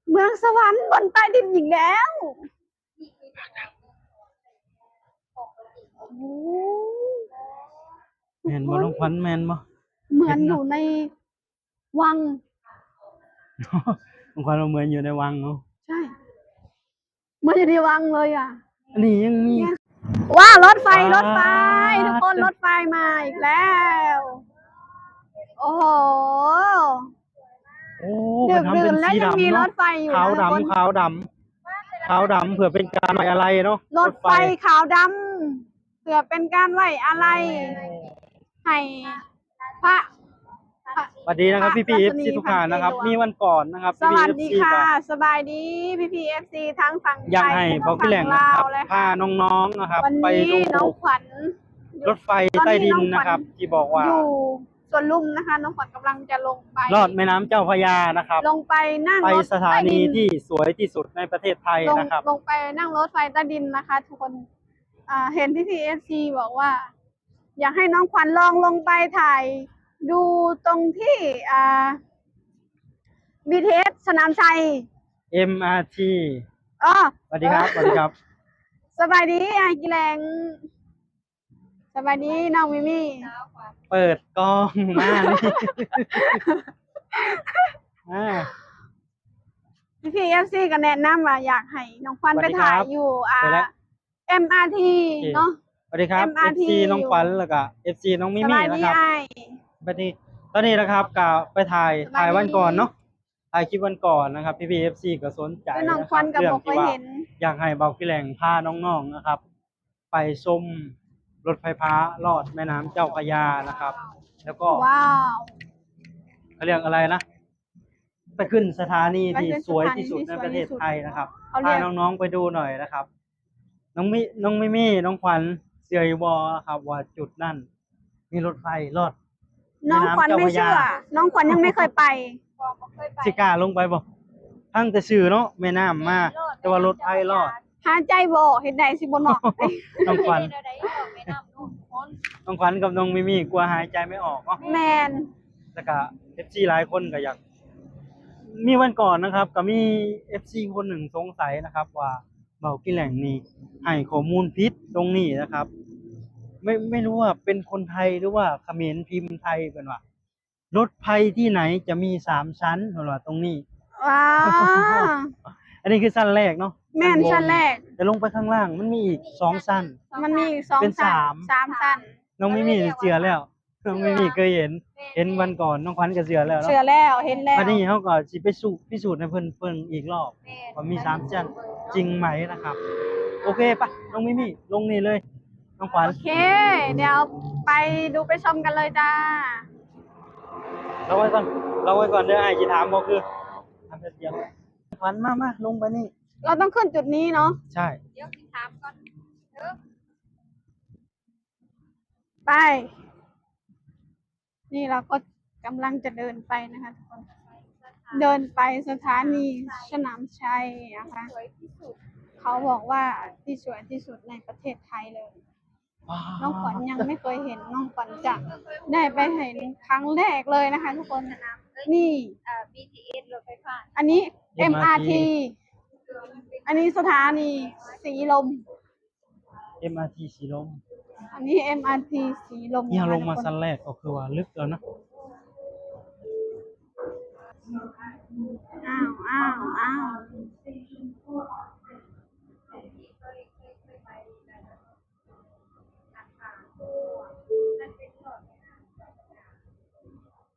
ເມືອງສະຫວັນ ບ່ອນໃຕ້ດິນອີກແລ້ວ. ໂອ້ ແມ່ນບໍ່ ນ້ອງຂວັນ ແມ່ນບໍ່? ເໝືອນຢູ່ໃນວັງ. ນ້ອງຂວັນວ່າເໝືອນຢູ່ໃນວັງເນາະ. ໃຊ່ ເໝືອນຢູ່ໃນວັງເລີຍອະ. ອັນນີ້ຍັງມີ ວ້າວ ລົດໄຟ ລົດໄຟ ທຸກຄົນ ລົດໄຟມາອີກແລ້ວ. ໂອ້ໂຫ ໂອ້ ດຶກໆ ແລ້ວຍັງມີລົດໄຟຢູ່ ຂາວດຳ ທຸກຄົນ ຂາວດຳ ຂາວດຳ ເພື່ອເປັນການໄວ້ອາໄລເນາະ. ລົດໄຟຂາວດຳ ເພື່ອເປັນການໄວ້ອາໄລໃຫ້ພະ ສະຫວັດດີນະຄັບ ພີ່ໆ ເອັຟຊີ ທຸກທ່ານນະຄັບ. ມີວັນກ່ອນນະຄັບ ສະຫວັດດີຄ່ະ ສະບາຍດີພີ່ໆ ເອັຟຊີ ທັງຝັ່ງໄທ ຢາກໃຫ້ເບົາກິແຫຼງນະຄັບ ພານ້ອງໆ ນະຄັບ ໄປດູລົດໄຟໃຕ້ດິນນະຄັບ ທີ່ບອກວ່າຢູ່ສວນລຸມນະຄະ. ນ້ອງຂວັນກຳລັງຈະລົງໄປ ລອດແມ່ນ້ຳເຈົ້າພະຍານະຄັບ ລົງໄປນັ່ງ ໄປສະຖານີທີ່ສວຍທີ່ສຸດໃນປະເທດໄທນະຄັບ ລົງໄປນັ່ງລົດໄຟໃຕ້ດິນນະຄະທຸກຄົນ. ອ່າ ເຫັນພີ່ໆ ເອັຟຊີ ບອກວ່າ ຢາກໃຫ້ນ້ອງຂວັນລອງລົງໄປຖ່າຍດູຕົງທີ່ ອ່າ ບີທີເອສ ສະໜາມໄຊ ເອັມອາທີ ອໍ ສະຫວັດດີຄັບ ສະຫວັດດີຄັບ ສະບາຍດີອ້າຍກິແຫຼງ ສະບາຍດີນ້ອງມີມີ ເປີດກ້ອງມາ ອ່າ ພີ່ໆ ເອັຟຊີ ກໍແນະນຳວ່າຢາກໃຫ້ນ້ອງຂວັນໄປຖ່າຍຢູ່ ອ່າ ເອັມອາທີ ເນາະ. ສະຫວັດດີຄັບ ເອັຟຊີ ນ້ອງຂວັນ ແລ້ວກະ ເອັຟຊີ ນ້ອງມີມີນະຄັບ. ບັດນີ້ ຕອນນີ້ນະຄັບ ກະໄປຖ່າຍ ຖ່າຍວັນກ່ອນເນາະ ຖ່າຍຄລິບວັນກ່ອນນະຄັບ. ພີ່ໆ ເອັຟຊີ ກໍສົນໃຈນະຄັບ ເລື່ອງທີ່ວ່າຢາກໃຫ້ເບົາກິແຫຼງພານ້ອງໆ ນະຄັບ ໄປຊົມລົດໄຟຟ້າລອດແມ່ນ້ຳເຈົ້າພະຍານະຄັບ ແລ້ວກໍ ວ້າວ ເຂົາເອີ້ນອະໄລນະ ໄປຂຶ້ນສະຖານີທີ່ສວຍທີ່ສຸດໃນປະເທດໄທນະຄັບ ພານ້ອງໆ ໄປດູໜ້ອຍນະຄັບ. ນ້ອງມີ ນ້ອງມີມີ ນ້ອງຂວັນເຊື່ອຢູ່ບໍ່ນະຄັບວ່າຈຸດນັ້ນມີລົດໄຟລອດ ນ້ອງຂວັນໄມ່ເຊື່ອ ນ້ອງຂວັນຍັງໄມ່ເຄີຍໄປ ຊິກ້າລົງໄປບໍ່? ຟັງແຕ່ຊື່ເນາະ ແມ່ນ້ຳມາ ແຕ່ວ່າລົດໄຟລອດ ຫາຍໃຈບໍ່ອອກ ເຮັດໃດຊິບໍ່ເນາະ. ນ້ອງຂວັນ ນ້ອງຂວັນກັບນ້ອງມີມີ ກົວຫາຍໃຈໄມ່ອອກເນາະ. ແມ່ນ ແລ້ວກະ ເອັຟຊີ ຫຼາຍຄົນກໍຢາກ ມີວັນກ່ອນນະຄັບ ກໍມີ ເອັຟຊີ ຄົນໜຶ່ງສົງໄສນະຄັບວ່າ ເບົາກິແຫຼງນີ້ໃຫ້ຂໍ້ມູນຜິດຕົງນີ້ນະຄັບ ໄມ່ ໄມ່ຮູ້ວ່າເປັນຄົນໄທ ຫຼືວ່າຂະເໝນພິມໄທ ເພິ່ນວ່າ ລົດໄຟທີ່ໄຫນຈະມີສາມຊັ້ນ ເພິ່ນວ່າຕົງນີ້. ວ້າ ອັນນີ້ຄືຊັ້ນແລກເນາະ. ແມ່ນ ຊັ້ນແລກ ແຕ່ລົງໄປຂ້າງລ່າງມັນມີອີກສອງຊັ້ນ ມັນມີອີກສອງຊັ້ນ ເປັນສາມ ສາມຊັ້ນ. ນ້ອງມີມີເຊື່ອແລ້ວ ນ້ອງມີມີເຄີຍເຫັນ ເຫັນວັນກ່ອນ ນ້ອງຂວັນກໍເຊື່ອແລ້ວເນາະ. ເຊື່ອແລ້ວ ເຫັນແລ້ວ ບັດນີ້ເຮົາກໍຊິໄປສູ ພິສູດໃຫ້ເພິ່ນເບິ່ງອີກລອບ ແມ່ນ ວ່າມີສາມຊັ້ນຈິງໄໝນະຄັບ. ໂອເຄ ໄປ ນ້ອງມີມີ ລົງນີ້ເລີຍ ນ້ອງຂວັນ. ໂອເຄ ດຽວໄປດູໄປຊົມກັນເລີຍຈ້າ. ລອໄວ້ກ່ອນ ລອໄວ້ກ່ອນເດີ ອ້າຍຊິຖາມບໍ່ຄື ຖາມແປັບດຽວ. ຂວັນ ມາ ມາ ລົງໄປນີ້ ເຮົາຕ້ອງຂຶ້ນຈຸດນີ້ເນາະ. ໃຊ່ ດຽວຊິຖາມກ່ອນເດີ. ໄປ ນີ້ເຮົາກໍກຳລັງຈະເດີນໄປນະຄະທຸກຄົນ ເດີນໄປສະຖານີສະໜາມໄຊນະຄະ ເຂົາບອກວ່າທີ່ສວຍທີ່ສຸດໃນປະເທດໄທເລີຍ. ນ້ອງຂວັນຍັງໄມ່ເຄີຍເຫັນ ນ້ອງຂວັນຈະໄດ້ໄປເຫັນຄັ້ງແລກເລີຍນະຄະທຸກຄົນ. ນີ້ ບີທີເອສ ລົດໄຟຟ້າ ອັນນີ້ ເອັມອາທີ ອັນນີ້ສະຖານີສີລົມ. ເອັມອາທີສີລົມ ອັນນີ້ເອັມອາທີສີລົມ. ນີ້ເຮົາລົງມາຊັ້ນແລກກໍຄືວ່າເລິກແລ້ວນະ. ອ້າວ ອ້າວ ອ້າວ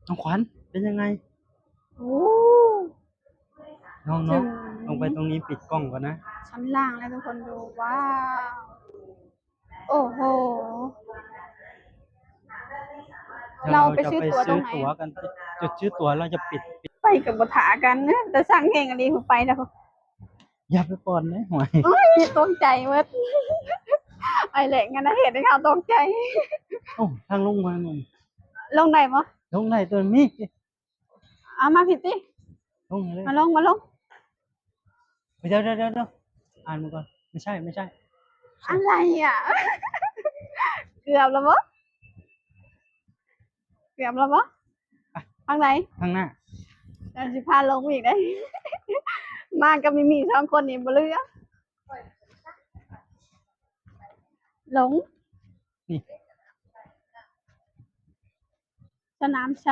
ນ້ອງຂວັນ ເປັນຍັງໄງ? ໂອ້ ນ້ອງໆ ລົງໄປຕົງນີ້ ປິດກ້ອງກ່ອນນະ. ຊັ້ນລ່າງແລ້ວທຸກຄົນດູ ວ້າວ ໂອ້ໂຫ ເຮົາໄປຊື້ຕົ໋ວຕົງໃດ? ເຮົາຈະໄປຊື້ຕົ໋ວກັນ ຈຸດຊື້ຕົ໋ວ ເຮົາຈະປິດ ປິດ ໄປກໍບໍ່ຖ້າກັນ ແຕ່ຊ່າງແຮງອີ່ຫຼີ ໄປແລ້ວ. ຢ່າໄປປ້ອນເດ້ ໂອ້ຍ ໂອ້ຍ ຕົກໃຈໝົດ ໄອ້ແຫຼງຫັ້ນນະ ເຮັດໃຫ້ເຮົາຕົກໃຈ. ໂອ້ ທາງລົງມານີ້ ລົງໄດ້ບໍ່? ລົງໄດ້ຕົວນີ້. ເອົາມາຜິດຕິ ລົງເລີຍ ມາລົງ ມາລົງ. ດຽວໆໆ ອ່ານມັນກ່ອນ ໄມ່ໃຊ່ ໄມ່ໃຊ່ ອະໄລອະ? ເກືອບແລ້ວບໍ່? ເກືອບແລ້ວບໍ່? ໄປ ທາງໃດ? ທາງໜ້າ ດຽວຊິພາລົງອີກເດ້. ມາກັບມີມີສອງຄົນນີ້ບໍ່ເຫຼືອ ຫຼົງ ນີ້ ສະໜາມໄຊ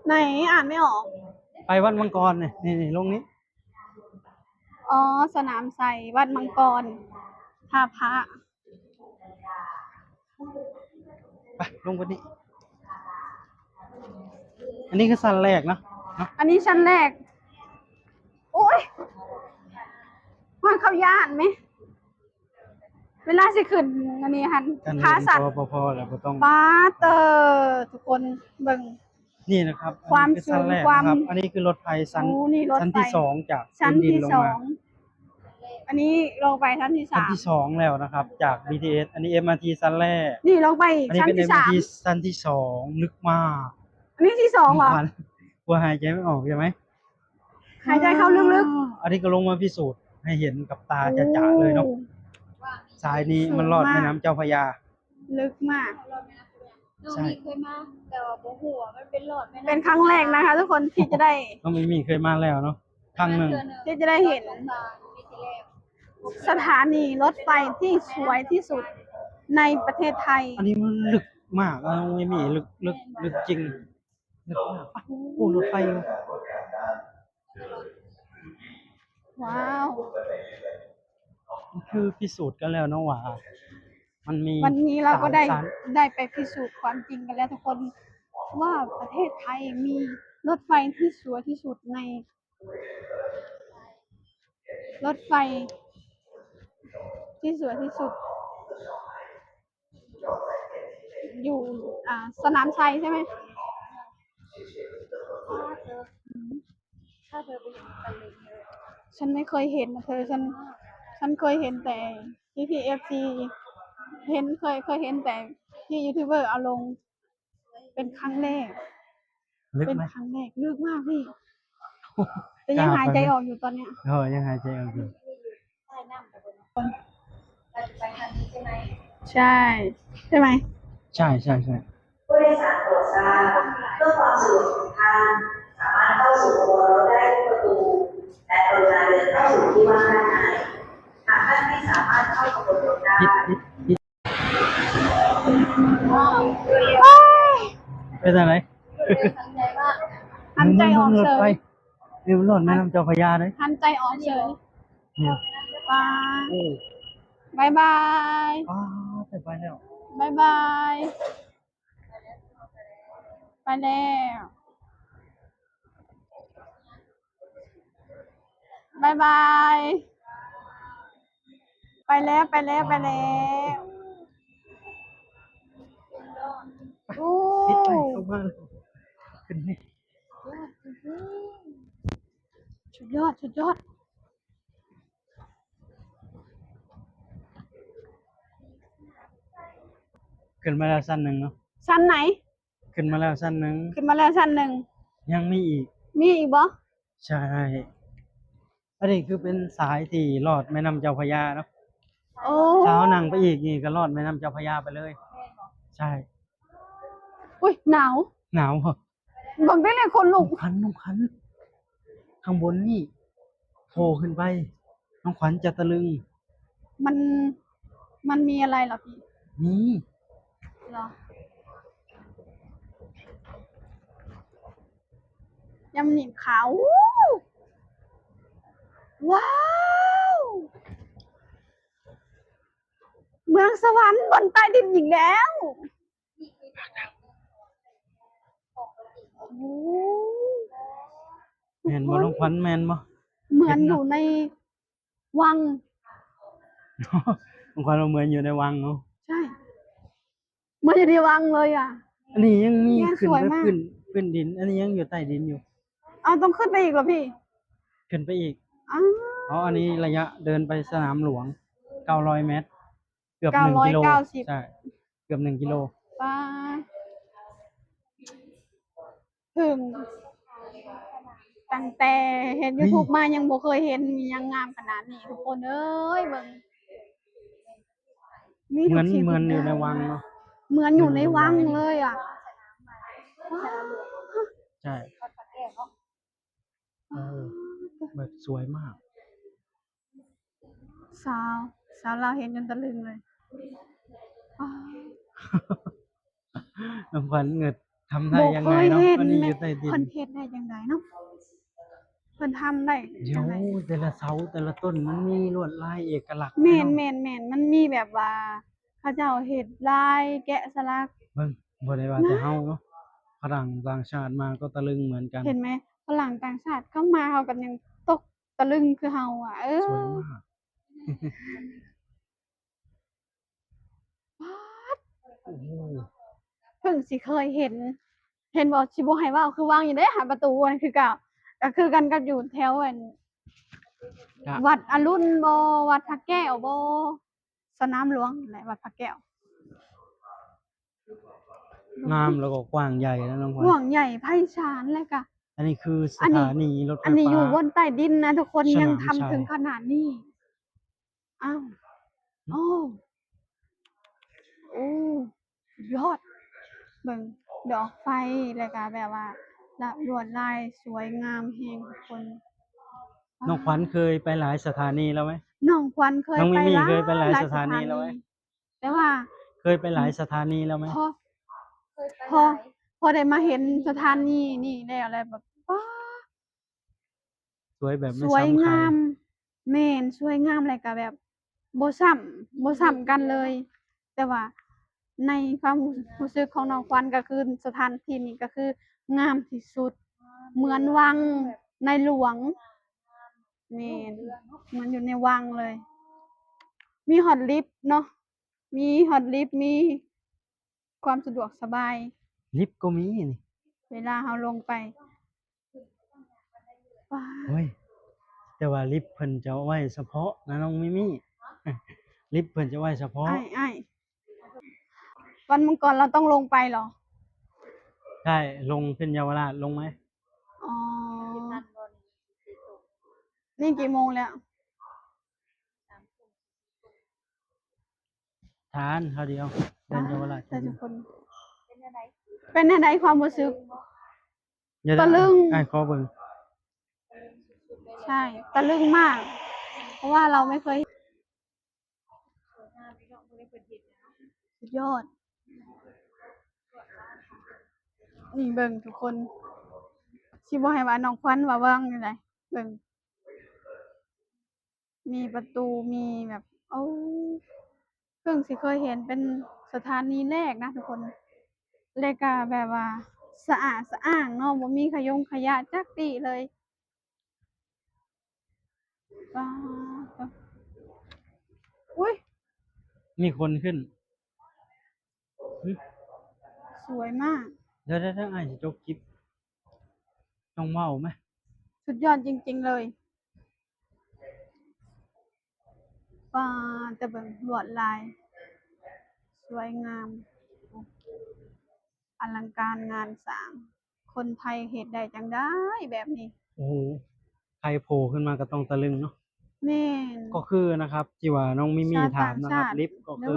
ໄຫນອ່ານໄມ່ອອກ ໄປວັດມັງກອນນີ້ ນີ້ ນີ້ ລົງນີ້ ອໍ ສະໜາມໄຊ ວັດມັງກອນ ທ່າພະ ໄປ ລົງໄປນີ້ ອັນນີ້ຄືຊັ້ນແລກເນາະ ເນາະ ອັນນີ້ຊັ້ນແລກ ໂອ້ຍ ຮອດເຂົາຢ້ານແມ ເວລາຊິຂຶ້ນອັນນີ້ຫັ້ນ ຂາສັ່ນ ພໍ ພໍ ພໍແລ້ວ ບໍ່ຕ້ອງ ປາດເຕີ ທຸກຄົນເບິ່ງ ນີ້ນະຄັບ ຄວາມສູງ ອັນນີ້ຄືຊັ້ນແລກນະຄັບ ຄວາມ ອັນນີ້ຄືລົດໄຟຊັ້ນ ໂອ້ ນີ້ລົດໄຟ ຊັ້ນທີສອງ ຈາກພື້ນດິນລົງມາ ອັນນີ້ລົງໄປຊັ້ນທີສາມ ຊັ້ນທີສອງແລ້ວນະຄັບ ຈາກບີທີເອສ ອັນນີ້ເອັມອາທີຊັ້ນແລກ ນີ້ລົງໄປອີກ ອັນນີ້ເປັນ ຊັ້ນທີສາມ ເອັມອາທີຊັ້ນທີສອງ ລຶກມາກ ອັນນີ້ທີສອງເຫວາ? ບໍ່ຫາຍໃຈໄມ່ອອກໃຊ່ໄໝ? ຫາຍໃຈເຂົ້າເລິກໆ ອັນນີ້ກໍລົງມາພິສູດໃຫ້ເຫັນກັບຕາຈະໆເລີຍເນາະ ໂອ້ ສາຍນີ້ມັນລອດແມ່ນ້ຳເຈົ້າພະຍາ ເລິກມາກ ນ້ອງມີເຄີຍມາ ແຕ່ວ່າບໍ່ຮູ້ວ່າມັນເປັນລອດແມ່ນ້ຳ ເປັນຄັ້ງແລກນະຄະທຸກຄົນທີ່ຈະໄດ້ ນ້ອງມີເຄີຍມາແລ້ວເນາະ ຄັ້ງໜຶ່ງ ທີ່ຈະໄດ້ເຫັນສະຖານີລົດໄຟທີ່ສວຍທີ່ສຸດໃນປະເທດໄທ ອັນນີ້ມັນເລິກມາກ ນ້ອງມີເລິກ ເລິກ ເລິກຈິງ ໂອ້ ລົດໄຟ ວ້າວ ຄືພິສູດກັນແລ້ວເນາະວ່າ ມັນມີ ວັນນີ້ເຮົາກໍໄດ້ ສາມຊັ້ນ ໄດ້ໄປພິສູດຄວາມຈິງກັນແລ້ວທຸກຄົນ ວ່າປະເທດໄທມີລົດໄຟທີ່ສວຍທີ່ສຸດໃນ ລົດໄຟທີ່ສວຍທີ່ສຸດ ຢູ່ ອ່າ ສະໜາມໄຊໃຊ່ໄໝ? ຊັ້ນບໍ່ເຄີຍເຫັນນະເທີ ຊັ້ນ ຊັ້ນເຄີຍເຫັນແຕ່ທີ່ ທີ່ເອັຟຊີ ເຫັນ ເຄີຍ ເຄີຍເຫັນແຕ່ທີ່ຢູທູບເບີເອົາລົງ ເປັນຄັ້ງແລກ ເລິກໄໝ? ເປັນຄັ້ງແລກ ເລິກມາກພີ່ ແຕ່ຍັງຫາຍໃຈອອກຢູ່ຕອນເນີ້ຍ ເອີ ຍັງຫາຍໃຈອອກຢູ່ ໃຊ່ ໃຊ່ໄໝ? ໃຊ່ ໃຊ່ ໃຊ່ ຜູ້ໂດຍສານໂປດຊາບ ເພື່ອຄວາມສະດວກຂອງທ່ານ ສາມາດເຂົ້າສູ່ຂະບວນລົດໄດ້ທຸກປະຕູ ແລະ ກະລຸນາເດີນເຂົ້າສູ່ທີ່ວ່າງດ້ານໃນ. ຫາກທ່ານໄມ່ສາມາດເຂົ້າຂະບວນລົດໄດ້ ເປັນຈັ່ງໃດ? ຫັນໃຈອອກເສີຍ ເອີ ລອດແມ່ນ້ຳເຈົ້າພະຍາເດ້ ຫັນໃຈອອກເສີຍ ປາ ໂອ້ ບາຍບາຍ ປາ ໄປແລ້ວ ບາຍບາຍ ໄປແລ້ວ ບາຍບາຍ ໄປແລ້ວ ໄປແລ້ວ ໄປແລ້ວ ໂອ້ ສຸດຍອດ ສຸດຍອດ ຂຶ້ນມາແລ້ວຊັ້ນໜຶ່ງເນາະ ຊັ້ນໃດ? ຂຶ້ນມາແລ້ວຊັ້ນໜຶ່ງ ຂຶ້ນມາແລ້ວຊັ້ນໜຶ່ງ ຍັງມີອີກ ມີອີກບໍ່? ໃຊ່ ອັນນີ້ຄືເປັນສາຍທີ່ລອດແມ່ນ້ຳເຈົ້າພະຍາເນາະ ໂອ້ ຖ້າເຮົານັ່ງໄປອີກນີ້ກໍລອດແມ່ນ້ຳເຈົ້າພະຍາໄປເລີຍ ໃຊ່ ອຸ້ຍ ໜາວ ໜາວ ເບິ່ງໄດ້ເລີຍ ຂົນລຸກ ນ້ອງຂວັນ ນ້ອງຂວັນ ຂ້າງບົນນີ້ ໂຜຂຶ້ນໄປ ນ້ອງຂວັນຈະຕະລຶງ ມັນ ມັນມີອະໄລເຫລອພີ່? ມີ ເຫລອ? ຍາມນີ້ຂາວ ວ້າວ ເມືອງສະຫວັນ ບ່ອນໃຕ້ດິນອີກແລ້ວ. ໂອ້ ແມ່ນບໍ່ ນ້ອງຂວັນ ແມ່ນບໍ່? ເໝືອນຢູ່ໃນວັງ ນ້ອງຂວັນວ່າເໝືອນຢູ່ໃນວັງເນາະ ໃຊ່ ເໝືອນຢູ່ໃນວັງເລີຍອະ ອັນນີ້ຍັງມີຂຶ້ນໄປພື້ນ ພື້ນດິນ ອັນນີ້ຍັງຢູ່ໃຕ້ດິນຢູ່ ເອົາ ຕ້ອງຂຶ້ນໄປອີກເຫລອພີ່? ຂຶ້ນໄປອີກ ອ້າວ ເອົາ ອັນນີ້ໄລຍະເດີນໄປສະໜາມຫຼວງເກົ້າຮ້ອຍແມັດ. ເກືອບໜຶ່ງກິໂລ ເກົ້າຮ້ອຍເກົ້າສິບ ໃຊ່ ເກືອບໜຶ່ງກິໂລ ປາ ເພິ່ງ ຕັ້ງແຕ່ເຮັດຢູທູບມາຍັງບໍ່ເຄີຍເຫັນມີຫຍັງງາມຂະໜາດນີ້ ທຸກຄົນເອີຍ ເບິ່ງ ມີທຸກສິ່ງທຸກຢ່າງ ເໝືອນຢູ່ໃນວັງເນາະ ເໝືອນຢູ່ໃນວັງເລີຍອະ ໃຊ່ ເອີ ແບບສວຍມາກ. ສາວ ສາວລາວເຫັນຈົນຕະລຶງເລີຍ. ອ້າ ນ້ອງຂວັນເງິດ ທຳໄດ້ຍັງໄງເນາະ? ອັນນີ້ຢູ່ໃຕ້ດິນ ເພິ່ນເຮັດໄດ້ຈັ່ງໃດເນາະ? ເພິ່ນທຳໄດ້ ດຽວ ຈັ່ງໃດ? ແຕ່ລະເສົາແຕ່ລະຕົ້ນມັນມີລວດລາຍເອກະລັກ ແມ່ນ ເນາະ ແມ່ນ ແມ່ນ ມັນມີແບບວ່າເຂົາເຈົ້າເຮັດລາຍແກະສະຫຼັກ. ເບິ່ງ ບໍ່ໄດ້ວ່າແຕ່ເຮົາເນາະ ຝຣັ່ງຕ່າງຊາດມາກໍຕະລຶງເໝືອນກັນ. ເຫັນໄໝ? ຝຣັ່ງຕ່າງຊາດເຂົາມາ ເຂົາກໍຍັງຕົກຕະລຶງຄືເຮົາອະ. ເອີ ສວຍມາກ. ປາດ ໂອ້ໂຫ ເພິ່ງຊິເຄີຍເຫັນ ເຫັນບໍ່? ຊິບໍ່ໃຫ້ເວົ້າ ຄືວາງຢູ່ເດ້ ຫາປະຕູອັນຄືເກົ່າ ກໍຄືກັນກັບຢູ່ແຖວອັນ ກະ ວັດອະລຸນບໍ່ ວັດພະແກ້ວບໍ່ ສະໜາມຫຼວງແຫຼະ ວັດພະແກ້ວ. ງາມແລ້ວກໍກວ້າງໃຫຍ່ນະນ້ອງຂວັນ ກວ້າງໃຫຍ່ໄພສານ ແລ້ວກະ ອັນນີ້ຄືສະຖານີລົດໄຟຟ້າ ອັນນີ້ຢູ່ບົນໃຕ້ດິນນະທຸກຄົນ ຍັງທຳເຖິງຂະໜາດນີ້. ອ້າວ ໂອ້ ໂອ້ ສຸດຍອດ. ເບິ່ງດອກໄຟ ແລ້ວກະແບບວ່າລະ ລວດລາຍສວຍງາມແຮງທຸກຄົນ. ນ້ອງຂວັນເຄີຍໄປຫຼາຍສະຖານີແລ້ວໄໝ? ນ້ອງຂວັນເຄີຍ ນ້ອງມິມີ່ເຄີຍໄປຫຼາຍສະຖານີແລ້ວໄໝ? ແຕ່ວ່າເຄີຍໄປຫຼາຍສະຖານີແລ້ວໄໝ? ພໍ ເຄີຍໄປ ພໍ ຫຼາຍ ພໍໄດ້ມາເຫັນສະຖານີນີ້ແລ້ວ ແລ້ວແບບ ປ້າ ສວຍແບບໄມ່ຊ້ຳໃຄ ສວຍງາມ. ແມ່ນ ສວຍງາມ ແລ້ວກະແບບບໍ່ຊ້ຳ ບໍ່ຊ້ຳກັນເລີຍ. ແຕ່ວ່າໃນຄວາມຮູ້ສຶກຂອງນ້ອງຂວັນ ກໍຄືສະຖານທີ່ນີ້ກໍຄືງາມທີ່ສຸດ ເໝືອນວັງໃນຫຼວງ. ແມ່ນ ເໝືອນຢູ່ໃນວັງເລີຍ ມີຮອດລິບເນາະ ມີຮອດລິບ ມີຄວາມສະດວກສະບາຍ ລິບກໍມີນີ້ ເວລາເຮົາລົງໄປ. ວ້າ ໂອ້ຍ ແຕ່ວ່າລິບເພິ່ນຈະໄວ້ສະເພາະນະນ້ອງມິມີ່ ລິບເພິ່ນຈະໄວ້ສະເພາະ. ອ້າຍ ອ້າຍ ວັດມັງກອນລາວຕ້ອງລົງໄປເຫລອ? ໃຊ່ ລົງຂຶ້ນເຍົາວະລາດ ລົງໄໝ? ອໍ ນີ້ກີ່ໂມງແລ້ວ? ທ່ານ ເຮົາດຽວ ເດີນເຍົາວະລາດ ແຕ່ທຸກຄົນ ເປັນແນວໃດ ເປັນແນວໃດຄວາມຮູ້ສຶກ? ດຽວ ຕະລຶງ ອ້າຍຂໍເບິ່ງ. ໃຊ່ ຕະລຶງມາກ ເພາະວ່າເຮົາໄມ່ເຄີຍ ສວຍງາມເນາະ ບໍ່ໄດ້ເຄີຍເຫັນເນາະ ສຸດຍອດ. ນີ້ເບິ່ງທຸກຄົນ ຊິບໍ່ໃຫ້ວ່ານ້ອງຂວັນວ່າວັງຢູ່ໃດ ເບິ່ງ ມີປະຕູ ມີແບບ ໂອ້ ເພິ່ງຊິເຄີຍເຫັນເປັນສະຖານີແລກນະທຸກຄົນ ແລະກະແບບວ່າສະອາດສະອ້າງເນາະ ບໍ່ມີຂະຍົງຂະຫຍະຈັກປີ້ເລີຍ. ປາດ ໂອ້ຍ ມີຄົນຂຶ້ນ. ຫຶ ສວຍມາກ. ດຽວໆໆ ອ້າຍຊິຈົບຄລິບ ຕ້ອງເວົ້າໄໝ? ສຸດຍອດຈິງໆເລີຍ. ປາດ ແຕ່ເບິ່ງລວດລາຍ ສວຍງາມ ອະລັງການງານສ້າງ ຄົນໄທເຮັດໄດ້ຈັ່ງໃດແບບນີ້? ໂອ້ໂຫ ໃຜໂຜຂຶ້ນມາກໍຕ້ອງຕະລຶງເນາະ. ແມ່ນ ກໍຄືນະຄັບ ທີ່ວ່ານ້ອງມິມີ່ຖາມນະຄັບ ລິບກໍຄື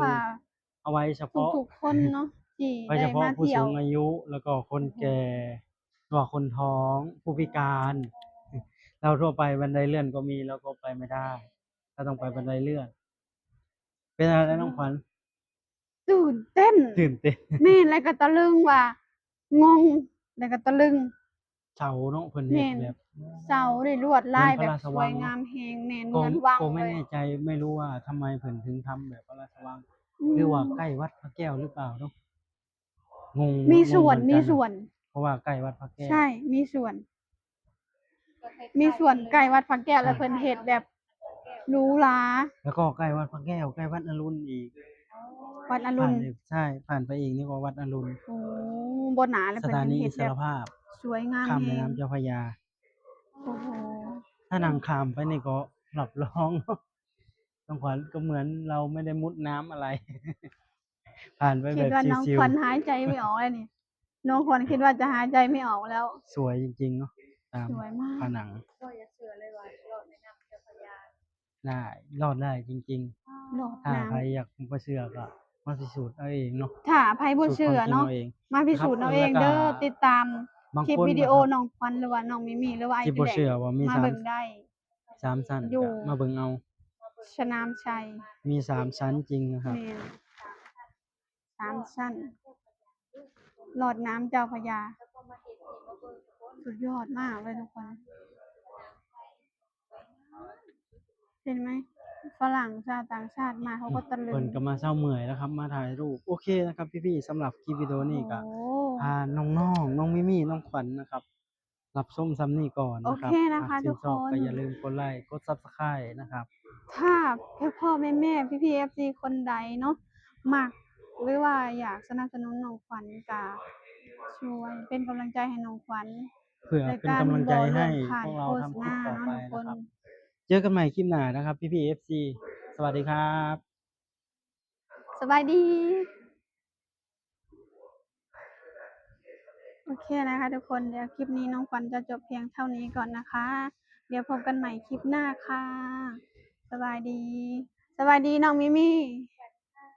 ເອົາໄວ້ສະເພາະ ທຸກໆຄົນເນາະ ທີ່ໄດ້ມາທ່ຽວ ໄວ້ສະເພາະຜູ້ສູງອາຍຸ ແລ້ວກໍຄົນແກ່ ຫຼືວ່າຄົນທ້ອງ ຜູ້ພິການ. ລາວທົ່ວໄປບັນໄດເລື່ອນກໍມີ ລາວກໍໄປໄມ່ໄດ້ ລາວຕ້ອງໄປບັນໄດເລື່ອນ. ເປັນຈັ່ງໃດນ້ອງຂວັນ? ຕື່ນເຕັ້ນ ຕື່ນເຕັ້ນ ແມ່ນ ແລ້ວກໍຕະລຶງວ່າ ງົງ ແລ້ວກໍຕະລຶງ. ເສົາເນາະ ເພິ່ນເຮັດແບບ ເສົາໄດ້ລວດລາຍແບບສວຍງາມແຮງ. ແມ່ນ ເໝືອນວັງເລີຍ. ກໍ ກໍໄມ່ແນ່ໃຈ ໄມ່ຮູ້ວ່າທຳໄມເພິ່ນເຖິງທຳແບບພະລາຊະວັງ ອືມ ຫຼືວ່າໃກ້ວັດພະແກ້ວຫຼືເປົ່າເນາະ. ງົງ ມີສ່ວນ ມີສ່ວນ ເພາະວ່າໃກ້ວັດພະແກ້ວ. ໃຊ່ ມີສ່ວນ ມີສ່ວນໃກ້ວັດພະແກ້ວ ແລ້ວເພິ່ນເຮັດແບບຫຼູຫຼາ ແລ້ວກໍໃກ້ວັດພະແກ້ວ ໃກ້ວັດອະລຸນອີກ. ວັດອະລຸນ ຜ່ານ ໃຊ່ ຜ່ານໄປອີກນີ້ກໍວັດອະລຸນ. ໂອ້ ບໍ່ໜາ ແລ້ວເພິ່ນເຮັດແບບສວຍງາມ ຂ້າມແມ່ນ້ຳເຈົ້າພະຍາ. ໂອ້ໂຫ ຖ້ານັ່ງຂ້າມໄປນີ້ກໍຮັບຮອງ ນ້ອງຂວັນ ກໍເໝືອນເຮົາໄມ່ໄດ້ມຸດນ້ຳອະໄລ ຜ່ານໄປແບບຊິວໆ. ຄິດວ່ານ້ອງຂວັນຫາຍໃຈໄມ່ອອກແລ້ວນີ້ ນ້ອງຂວັນຄິດວ່າຈະຫາຍໃຈໄມ່ອອກແລ້ວ. ສວຍຈິງໆເນາະ ຕາມ ສວຍມາກ ຜະໜັງ. ບໍ່ຢາກເຊື່ອເລີຍວ່າຊິລອດແມ່ນ້ຳເຈົ້າພະຍາ. ໄດ້ ລອດໄດ້ຈິງໆ. ລອດນ້ຳ. ຖ້າໃຜຢາກບໍ່ເຊື່ອກໍມາພິສູດເອົາເອງເນາະ. ຖ້າໃຜບໍ່ເຊື່ອເນາະ ມາພິສູດເອົາເອງເດີ. ຕິດຕາມ ບາງຄົນ ຄລິບວິດີໂອ ນະຄັບ ນ້ອງຂວັນ ຫຼືວ່ານ້ອງມິມີ ຫຼືວ່າອ້າຍ ຊິບໍ່ເຊື່ອວ່າມີ ມາເບິ່ງໄດ້ ສາມຊັ້ນ ຢູ່ ກະມາເບິ່ງເອົາ ສະໜາມໄຊ ມີສາມຊັ້ນຈິງນະຄັບ ແມ່ນ ສາມຊັ້ນ ລອດນ້ຳເຈົ້າພະຍາ ສຸດຍອດມາກເລີຍທຸກຄົນ ເຫັນໄໝ? ຝຣັ່ງຊາວຕ່າງຊາດມາເຂົາກໍຕະລຶງ ເພິ່ນກໍມາເຊົາເມື່ອຍແລ້ວຄັບ ມາຖ່າຍຮູບ ໂອເຄນະຄັບພີ່ໆ ສຳລັບຄລິບວິດີໂອນີ້ກໍ ໂອ້ ພານ້ອງໆ ນ້ອງມິມີ ນ້ອງຂວັນນະຄັບ ຮັບຊົມຊ່ຳນີ້ກ່ອນນະຄັບ ໂອເຄນະຄະທຸກຄົນ ຫາກຊື່ນຊອບກໍຢ່າລືມກົດໄລ ກົດ Subscribe ນະຄັບ ຖ້າພໍ່ໆ ແມ່ໆ ພີ່ໆ ເອັຟຊີ ຄົນໃດເນາະ ມັກ ຫຼືວ່າຢາກສະໜັບສະໜູນນ້ອງຂວັນ ກໍຊ່ວຍເປັນກຳລັງໃຈໃຫ້ນ້ອງຂວັນ ເພື່ອເປັນກຳລັງໃຈໃຫ້ພວກເຮົາທຳຄລິບຕໍ່ໄປນະຄັບ ເຈີກັນໃໝ່ຄລິບໜ້ານະຄັບ ພີ່ໆ ເອັຟຊີ ສະຫວັດດີຄັບ ສະບາຍດີ ໂອເຄນະຄະທຸກຄົນ ດຽວຄລິບນີ້ນ້ອງຂວັນຈະຈົບພຽງເທົ່ານີ້ກ່ອນນະຄະ ດຽວພົບກັນໃໝ່ຄລິບໜ້າຄ່ະ ສະບາຍດີ ສະບາຍດີນ້ອງມິມີ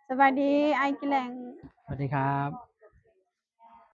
ສະບາຍດີອ້າຍກິແລງ ສະຫວັດດີຄັບ.